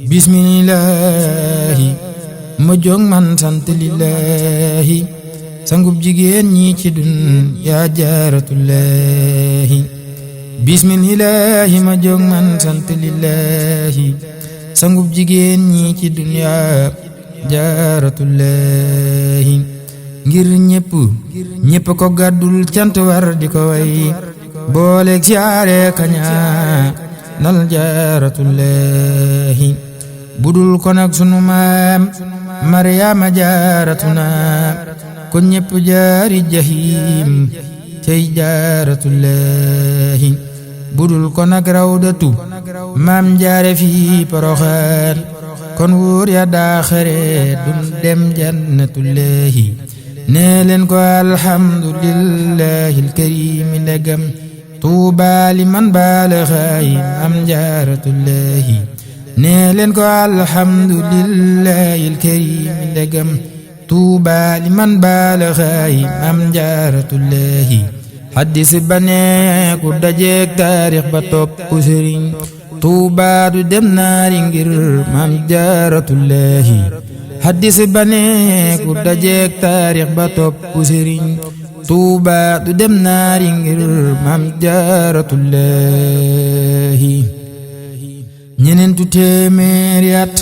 bismillaahi ma jóg man sant lillaahi sangub jigéen ñi ci dun yaa jaaratullaahi bismillaahi ma jóg man sant lillaahi sangub jigéen ñi ci dun yaa jaaratullaahi ngir ñépp ko gàddul cant war di ko way booleeg siyaare kaña nal jaaratullaahi budul ko nag sunu maam Maryaama jaaratuna ko ñépp jaari jahim cey jaaratullaahi budul ko nag rawdatu maam jaare fi Poroxaan kon wóor ya daaxare dun dem jannatullaahi nee leen ko alhamdulillahi alkarimi ndegam tuuba liman baalaxaay am jaaratullaahi nee leen ko alhamdulillahi alkarimi ndegam tuuba liman baalaxaay am jaaratullaahi haddis ba nee ku dajeek taarix ba topp sëriñ tuuba du dem naari ngir am jaaratullaahi haddis ba nee ku dajeek taarix ba topp sëriñ tuuba du dem naari ngir maam jaaratullaahi ñeneentu téeméeri at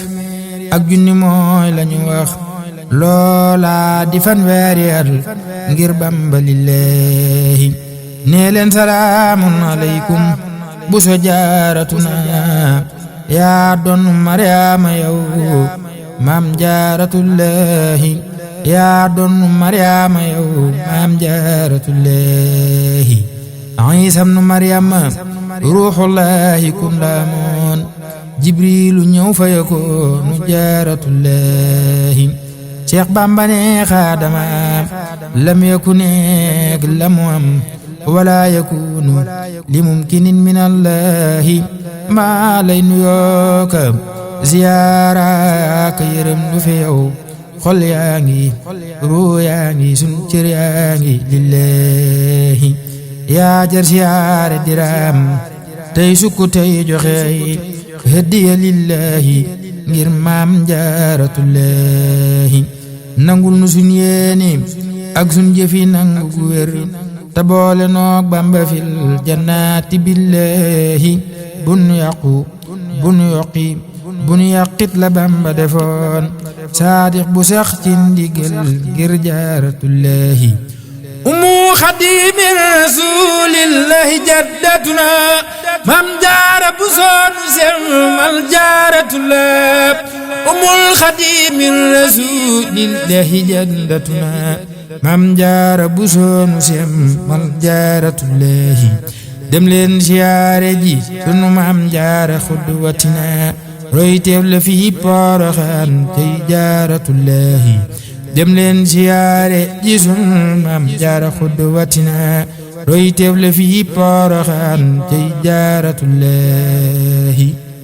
ak junni mooy lañu wax loola di fanweeri at ngir Bamba lillaahi nee leen salaamun aleykum bu so jaaratuna yaa doon Maryaama yow maam jaaratullaahi yaa doon Maryaama yow maam jaaratullaahi Iisa ibnu Maryama ruuxullaahi kun laamoon Jibriilu ñëw fa yakoonu jaaratullaahi Seex Bamba ne xaadama lam yakuneek lamu am wala yakunu li mumkinin minallaahi maa lay nuyooka ziyaaraaka yërëm du fi yow xol yaa ngi ruu yaa ngi sun cër yaa ngi lillaahi yaa jar siyaare diraam tey sukku tey joxe hadiya lillaahi ngir maam jaaratullaahi nangul nu sun yéene ak sun jëfi nangu gu wér te boole noog Bamba fil jannaati billaahi bunu yàqu bunu yoqi bunu yàqit la Bamba defoon saadiq bu sax ci ndigal ngir jaaratullaahi umu xadimi rasulillahi jaddatuna mam jaara bu soonu selmal jaaratullaahi umul xadimi rasulillahi jaddatuna mam jaara bu soonu selmal jaaratullaahi dem leen siyaare ji sunu mam jaara xudwatina roy teef la fi Poroxaan cey jaaratullaahi dem leen siyaare ji sunu maam jaara xudwatina roy teef la fi Poroxaan cey jaaratullaahi